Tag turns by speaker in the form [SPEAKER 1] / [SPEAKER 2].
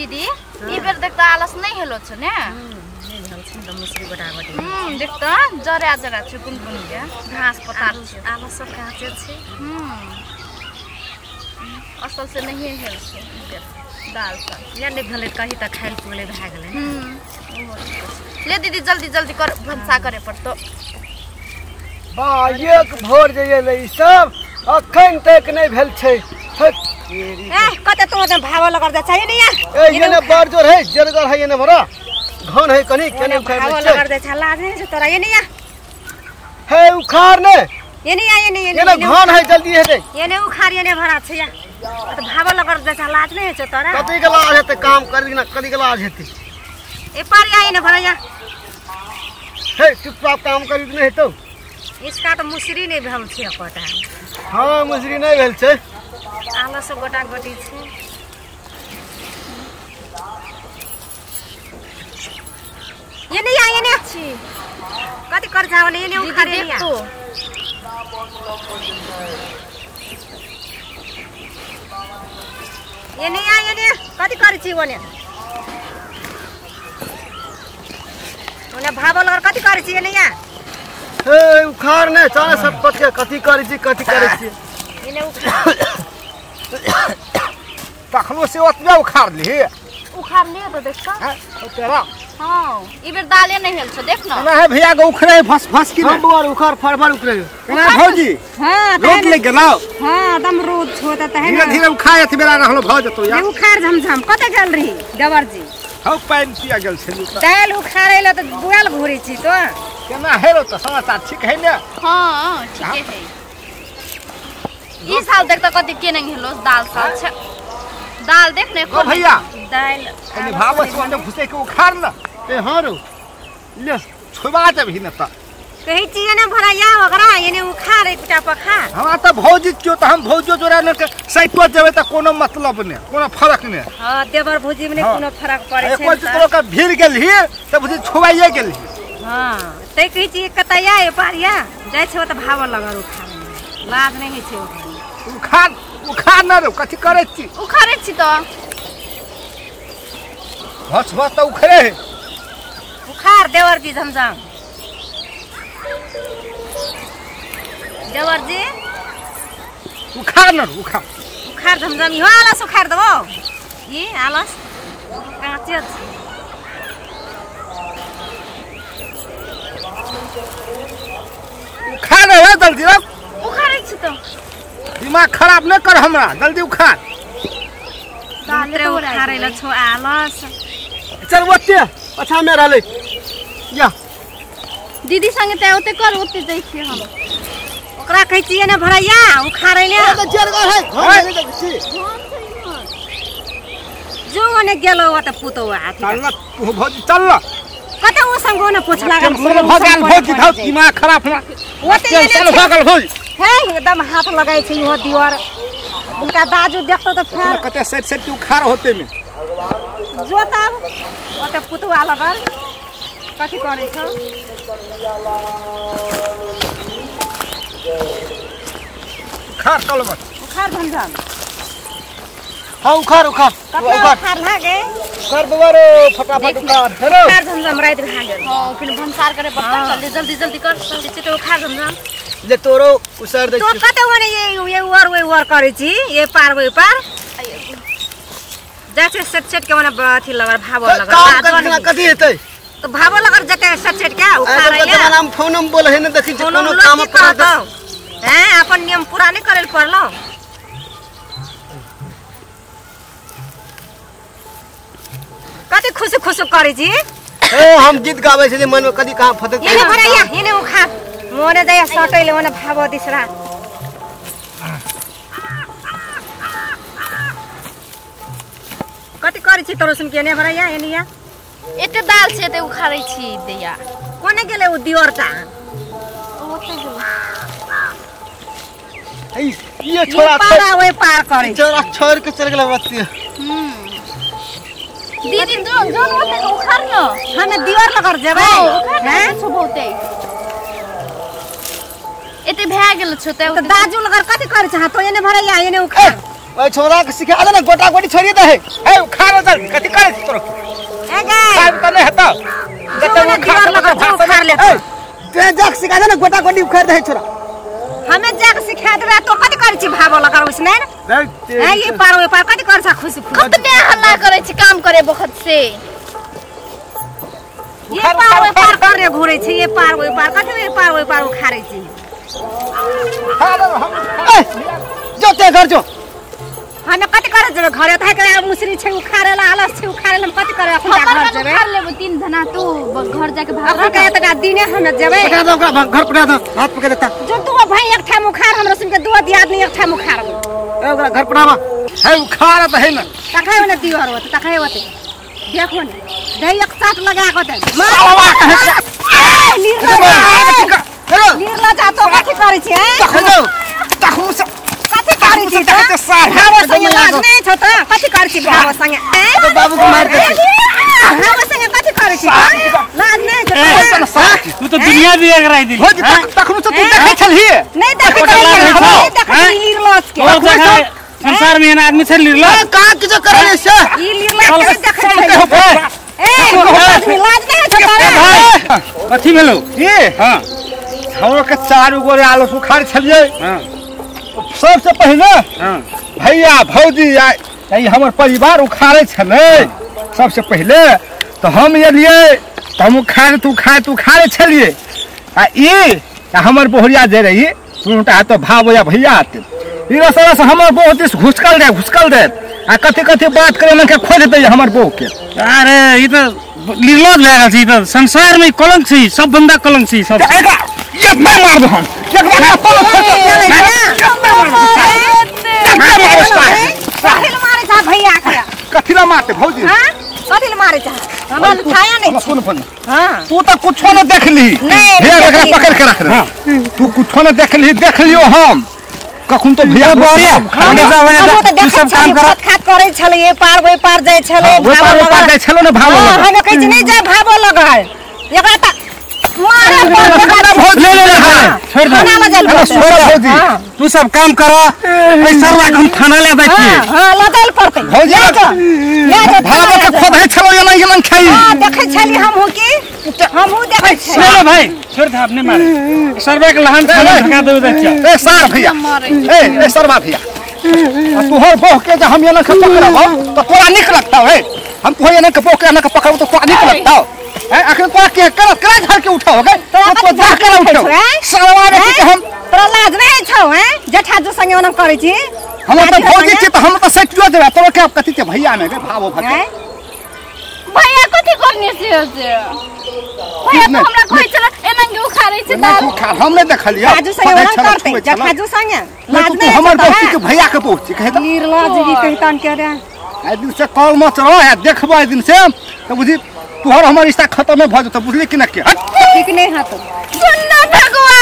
[SPEAKER 1] दीदी ई बेर देख त आलस नै हेलो छ ने
[SPEAKER 2] नै भेल छ त मुसरी गोटा गोटी
[SPEAKER 1] देख त जरा जरा छ कुन कुन के घास पतार छ
[SPEAKER 2] आलस सब काचे छ
[SPEAKER 1] असल से नहीं हेल छ दाल सब
[SPEAKER 2] या नै भेलै कही त खाइल पुगले भए गेलै
[SPEAKER 1] ले दीदी जल्दी जल्दी कर भनसा करे पड़तो
[SPEAKER 3] बा एक भोर जे एलै ई सब अखन तक नै भेल छै
[SPEAKER 2] ए कते तो त भावल कर दे छै नि या
[SPEAKER 3] ए ये ने बड़ जोर है जरगर है ये ने भरा घन है कनी केने उखाड़
[SPEAKER 2] भावल कर दे छ लाज नै छ तोरा ये नि या
[SPEAKER 3] हे उखाड़ ने
[SPEAKER 2] ये नि या ये नि
[SPEAKER 3] ये ने घन है जल्दी हेतै
[SPEAKER 2] ये ने उखाड़ ये ने भरा छ या त भावल कर दे छ लाज नै छ तोरा
[SPEAKER 3] कति के लाज हेतै काम कर ना कति के लाज हेतै
[SPEAKER 2] ए पार या ये ने भरा या
[SPEAKER 3] हे चुपचाप काम करी नै हेतौ
[SPEAKER 2] इसका त मुसरी नै भेल छ एकोटा
[SPEAKER 3] हां मुसरी नै भेल छै
[SPEAKER 2] आलस गोटा गोटी छ ये नहीं ये नहीं अच्छी कति कर जाओ ने ये नहीं उखाड़े नहीं तो ये नहीं कति कर छी ओने ओने भावल और कति कर छी ये नहीं
[SPEAKER 3] ए उखाड़ ने चार सब पक के कति कर छी
[SPEAKER 2] ये नहीं उखाड़
[SPEAKER 4] तखनो से ओतबे उखाड़ ली
[SPEAKER 1] उखाड़ लिए तो देख
[SPEAKER 4] हां तेरा
[SPEAKER 1] हां ई बेर दाले नहीं हेल छ देख न
[SPEAKER 4] ना है भैया के उखड़े फस फस की
[SPEAKER 3] हम बोर उखाड़ फड़ फड़ उखड़े
[SPEAKER 4] ना भौजी
[SPEAKER 2] हां
[SPEAKER 4] रोड ले गेलौ
[SPEAKER 2] हां एकदम रोड छो त है
[SPEAKER 4] धीरे धीरे उखाए त बेरा रहलो भ जतो यार
[SPEAKER 2] उखाड़ झमझम कते गेल रही देवर जी
[SPEAKER 4] हौ पानि पिया गेल छली त
[SPEAKER 2] दाल उखाड़े ल त बुआल घुरे छी तो
[SPEAKER 4] केना हेलो त समाचार ठीक है ने
[SPEAKER 1] हां ठीक है ई साल देख त कति के नहीं हेलो दाल साल छ दाल देख ने
[SPEAKER 4] ओ भैया
[SPEAKER 2] दाल
[SPEAKER 4] कनी भावस ओने घुसे के उखाड़ न
[SPEAKER 3] ए हां रो
[SPEAKER 4] ले छुबा देबही न त
[SPEAKER 2] कहै छी ने भराया ओकरा एने उखाड़ एकटा पखा
[SPEAKER 4] हमरा त भौजी क्यों त हम भौजो जोरा न के सैतो जेबै त कोनो मतलब ने कोनो फरक ने
[SPEAKER 2] हां देवर भौजी में कोनो फरक पड़ै छै
[SPEAKER 4] एको तोरो के भीड़ गेलही त बुझी छुबाइए गेलही
[SPEAKER 2] हां तै कहै छी कतया ए पारिया जाइ छै त भाव लगल उखाड़ लाज नै होइ छै
[SPEAKER 4] उखाड़ उखाड़ न रो कथि करै छी
[SPEAKER 1] उखाड़ै छी त
[SPEAKER 4] भस भस त उखड़े है
[SPEAKER 2] उखाड़ देवर जी झमझम देवर जी
[SPEAKER 4] उखाड़ न उखाड़
[SPEAKER 2] उखाड़ झमझम यो आलस उखाड़ देबो ई आलस काचे
[SPEAKER 4] उखाड़ रे जल्दी रख
[SPEAKER 1] उखाड़ै छी त
[SPEAKER 4] दिमाग खराब न कर हमरा जल्दी उखाड़
[SPEAKER 2] दाल उखाड़ै ल छो आलस
[SPEAKER 3] चल ओते पछा में रहलै या
[SPEAKER 1] दीदी संगे त ओते कर ओते जाइ छी हम
[SPEAKER 2] ओकरा कहै छियै ने भरैया उखाड़ै ले
[SPEAKER 3] त जरगर है घर में देखै छी
[SPEAKER 2] जो ओने गेलो ओत पुतो हाथी
[SPEAKER 4] चल न तू भौजी चल न
[SPEAKER 2] कते ओ संग ओने पूछ लागल
[SPEAKER 4] भ गेल भौजी धौ दिमाग खराब हमरा
[SPEAKER 2] ओते
[SPEAKER 4] चल भ गेल भौजी
[SPEAKER 2] हे एकदम हाथ लगाइ छै इहो दिवर उनका दाजू देखतो त फेर
[SPEAKER 4] कते सेट सेट के उखाड़ होते में
[SPEAKER 2] जो तब ओते पुतवा लगल कथि करै छौ
[SPEAKER 4] उखाड़ चल बस
[SPEAKER 2] उखाड़ झमझम
[SPEAKER 3] हां उखाड़ उखाड़
[SPEAKER 2] कतना उखाड़ लागे
[SPEAKER 3] उखाड़ बाबा रे फटाफट उखाड़ हेलो
[SPEAKER 2] उखाड़ झमझम राति भा गेल
[SPEAKER 1] हां फिर भनसार करे पड़तै जल्दी जल्दी जल्दी कर जल्दी से उखाड़ झमझम
[SPEAKER 3] ले तोरो उसार दे
[SPEAKER 2] तो कते ओने ये वर वे वर करै छी ये पार वे पार जा छै सेट सेट के ओने अथी लगल भावो लगल
[SPEAKER 3] काम करना कथि हेतै
[SPEAKER 2] तो भावो लगल जते सेट सेट के उखाड़ै
[SPEAKER 3] ले जमाना में फोन में बोल है ने देखै छी कोनो काम करत
[SPEAKER 2] हैं अपन नियम पूरा नहीं करल पड़लो कते खुश खुश करै छी
[SPEAKER 3] ए हम गीत गाबै छी मन में कदी कहां फटक
[SPEAKER 2] एने भरैया एने उखाड़ मोने जाय सटैले ओने भावो दिसरा कति करै छी तोरो सुन के एने भरैया एने या
[SPEAKER 1] एते दाल छै एते उखाड़ै छी दैया
[SPEAKER 2] कोने गेलै उ दियरटा
[SPEAKER 1] ओते गेलै
[SPEAKER 3] ए ये छोरा
[SPEAKER 2] पार ओइ पार करै
[SPEAKER 3] छोरा छोड़ के चल गेल बच्ची
[SPEAKER 1] दीदी जो जो ओते उखाड़ न
[SPEAKER 2] हमे दियर लगर जेबै
[SPEAKER 1] हैं छो बहुते एते भए गेल छो त
[SPEAKER 2] दाजू लगर कति करै छ तो एने भरैया एने उखाड़
[SPEAKER 3] ओइ छोरा के सिखा दे ना गोटा गोटी छोड़ी दे।
[SPEAKER 4] ए उखाड़ जल्दी कथि करे छी तोरा?
[SPEAKER 2] ए गै
[SPEAKER 4] खाइब त नै हेतौ।
[SPEAKER 2] जते वो दीवार लगा उखाड़ ले।
[SPEAKER 3] ए ते जाक सिखा दे ना गोटा गोटी उखाड़ दे छोरा।
[SPEAKER 2] हमें जाक सिखा देबे तो कथि करै छी भावो लगा उसने? ए ये पार ओइ पार कथि कर छ खुशी खुशी।
[SPEAKER 1] कतने हल्ला करै छी काम करे बखत से।
[SPEAKER 2] ये पार ओइ पार करे घुरै छी, ये पार ओइ पार कथि ये पार ओइ पार उखाड़ै छी।
[SPEAKER 3] ए जो ते घर जो।
[SPEAKER 2] हमें कथि करे जेबै घरे त है मुसरी छै उखाड़ेला आलस छै उखाड़ेला हम कथि करे अखन घर जेबै?
[SPEAKER 1] उखाड़ लेबो तीन धना तू घर जाके भाग।
[SPEAKER 2] अखन के त दिने हमें जेबै।
[SPEAKER 3] पकड़ा दो ओकरा घर पकड़ा दो हाथ पकड़ देता।
[SPEAKER 2] जो तू भाई एक ठाम उखाड़ हमरा सुन के दो आदमी एक ठाम उखाड़बो।
[SPEAKER 3] ए ओकरा घर पकड़ावा।
[SPEAKER 4] है उखाड़ त है ना।
[SPEAKER 2] तखै ने दियर होत तखै होत देखो ने दे एक साथ लगा के दे। निर्लज जा तो कथि करै छी?
[SPEAKER 4] तखनो तखनो
[SPEAKER 2] कथि करै छी?
[SPEAKER 4] त
[SPEAKER 2] भावो संगे लाज नै छौ त कथि करै छी भावो संगे?
[SPEAKER 3] बाबू के मार दे।
[SPEAKER 2] भावो संगे कथि करै छी? लाज नै छौ त?
[SPEAKER 5] तू तो दुनिया भी अगराई दिली।
[SPEAKER 4] हो तखनो त तू देखै छलही।
[SPEAKER 2] नै देखै छलियै, देखै निर्लज के।
[SPEAKER 5] संसार में एना आदमी छै निर्लज।
[SPEAKER 3] का किछो करै से?
[SPEAKER 2] ई निर्लज के देखै छलियै। ए आदमी लाज नै छौ तोरा?
[SPEAKER 5] कथि भेलौ?
[SPEAKER 4] की
[SPEAKER 5] हां
[SPEAKER 4] हमरो के चारू गोरे आलू उखाड़ छलियै।
[SPEAKER 5] हां
[SPEAKER 4] सबसे पहिले
[SPEAKER 5] हां
[SPEAKER 4] भैया भौजी आ ई हमर परिवार उखाड़े छलै सबसे पहिले। तो हम एलियै त हम उखाड़े उखाड़े उखाड़े छलियै आ ई हमर बोहरिया जे रही सुनटा तो भाव या भैया आते ई रस हमर बहु दिस घुसकल दे घुसकल दे आ कथि कथि बात करे मन के खोज दे हमर बहु के।
[SPEAKER 5] अरे ई त निर्लज भए गेल छै, ई त संसार में कलंक छै, सब बंदा कलंक छै सब।
[SPEAKER 4] एकरा इतना मार दो हम एकरा कलंक
[SPEAKER 2] कथि ल मारै छ भैया के?
[SPEAKER 4] कथि ल मारते भौजी?
[SPEAKER 2] हां कथि ल मारै छ? हमरा छाया नै
[SPEAKER 4] सुन फोन।
[SPEAKER 2] हां
[SPEAKER 4] तू त कुछो न देखली। हे एकरा पकड़ के रख रे। तू कुछो न देखली, देखलियो हम कखन तो भैया
[SPEAKER 5] बढ़िया
[SPEAKER 2] तू सब काम कर खात करै छलै ये पार ओइ पार जाइ छलै
[SPEAKER 4] भावो लगा जाइ छलो ने भावो लगा।
[SPEAKER 2] हम कहै छी नै जा भावो लगा एकरा त मारे
[SPEAKER 4] ले ले ले
[SPEAKER 5] छोड़ दे
[SPEAKER 4] छोड़ भौजी।
[SPEAKER 5] तू सब काम कर ए सरवा के हम थाना ले जाइ छी।
[SPEAKER 2] हां ल जाइल पड़तै
[SPEAKER 4] भौजी।
[SPEAKER 2] ले जा
[SPEAKER 4] भावो के खोदै छलो एना एना खाई।
[SPEAKER 2] हां देखै छली हमहु की हमहु देखै छी।
[SPEAKER 5] ले भाई छोड़ दे अपने मारे सरवा के लहन थाना धका देबे जाइ छी।
[SPEAKER 4] ए सार भैया ए ए सरवा भैया तोहर बहु के जे हम एना के पकड़ब त तोरा नीक लगतौ? हे हम तोहर एना के बहु के एना के पकड़ब त तोरा नीक लगतौ? ए अखन तोरा के कर कर घर के उठाओ गए तो जा कर उठाओ सरवा रे के हम
[SPEAKER 2] तोरा लाज नै छौ? हैं जेठा जो संगे ओना करै छी।
[SPEAKER 4] हम त भौजी छी त हम त सटियो देबे तोरा के कथि के भैया ने रे भावो भके
[SPEAKER 1] भैया कथि करने से से भैया तो हमरा कहै छल एना के उखाड़ै छै दाल
[SPEAKER 4] उखाड़ हम नै देखलियै।
[SPEAKER 2] काजू संगे ओना करतै जेठाजू संगे लाज नै
[SPEAKER 4] हमर बहु के भैया के बहु छी कहै त
[SPEAKER 2] निर्लज जी कहितन के रे।
[SPEAKER 4] आइ दिन से कॉल मत रह देखबो आइ दिन से त बुझी तोहर हमर रिश्ता खत्म भऽ जेतौ बुझली कि न के?
[SPEAKER 2] ठीक नै हतो।
[SPEAKER 1] सुन न भगवा